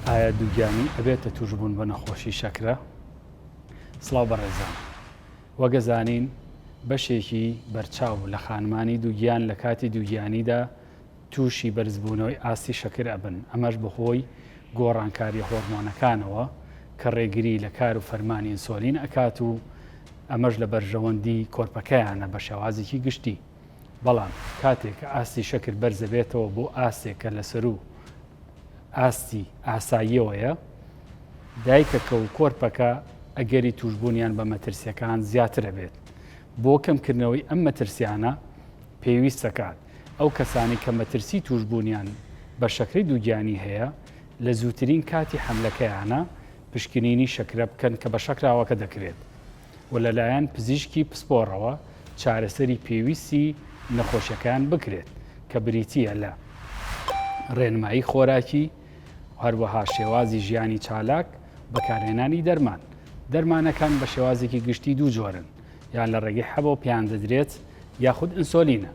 ئایا دووگیانی ئەبێتە توشبوون بە نەخۆشی شەکرە؟ سڵاو بەڕێزان وەک ئەزانین بەشێکی بەرچاو لە خانمانی دووگیان لە کاتی دووگیانیدا تووشی بەرزبوونەوەی ئاستی شەکر ئەبن ئەمەش بەهۆی گۆڕانکاریە هۆرمۆنەکانەوە کە ڕێگری لە کار و فەرمانی ئینسۆلین ئەکات و ئەمەش لە بەرژەوەندی کۆرپەکەیانە بە شێوازێکی گشتی بەڵام کاتێک کە ئاستی شەکر بەرزەبێتەوە بۆ ئاستێک کە لەسەروو ئاستی ئاساییەوەیە، دایکەکە و کۆرپەکە ئەگەری تووشبوونیان بە مەترسییەکان زیاتر ئەبێت. بۆ کەمکردنەوەی ئەم مەترسیانە پێویست دەکات ئەو کەسانەی کە مەترسی تووشبوونیان بە شەکرەی دووگیانی هەیە لە زووترین کاتی حەملەکەیانە پشکنینی شەکرە بکەن کە بە شەکراوەکە دەکرێت. و لەلایەن پزیشکی پسپۆڕەوە چارەسەری پێویستی نەخۆشیەکەیان بکرێت کە بریتییە لە ڕێنمایی خۆراکی و هەروەها شێوازی ژیانی چالاک، بەکارهێنانی دەرمان. دەرمانەکان بە شێوازێکی گشتی دوو جۆرن، یان لە ڕێگەی حەبەوە پێیان دەدرێت یاخود ئینسۆلینە.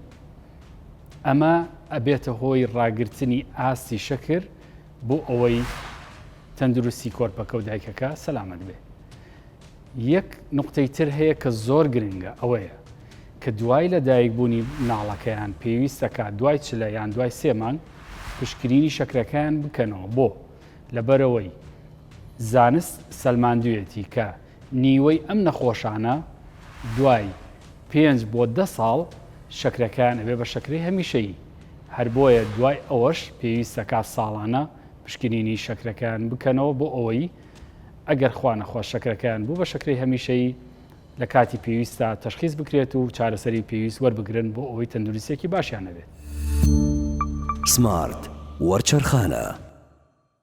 ئەمە ئەبێتە هۆی ڕاگرتنی ئاستی شەکر بۆ ئەوەی تەندروستی کۆرپەکە و دایکەکە سەلامەت بێت. یەک نوقتەی تر هەیە کە زۆر گرنگە ئەوەیە کە دوای لە دایک بوونی مناڵەکەیان پێویست دەکات دوای چلە یان دوای سێ مانگ پشکنینی شەکرەکەیان بکەنەوە بۆ؟ لەبەرئەوەی زانست سەلماندویەتی کە نیوەی ئەم نەخۆشانە دوای پێنج بۆ دە ساڵ شەکرەکەیان ئەبێ بە شەکرەی هەمیشەیی هەر بۆیە دوای ئەوەش پێویست دەکات ساڵانە پشکنینی شەکرەکەیان بکەنەوە بۆ ئەوەی ئەگەر خوا نەخواست شەکرەکەیان بوو بە شەکرەی هەمیشەیی لە کاتی پێویستدا تەشخیس بکرێت و چارەسەری پێویست وەربگرن بۆ ئەوەی تەندروستیەکی باشیان هەبێت. سمارت وەرچەرخانە.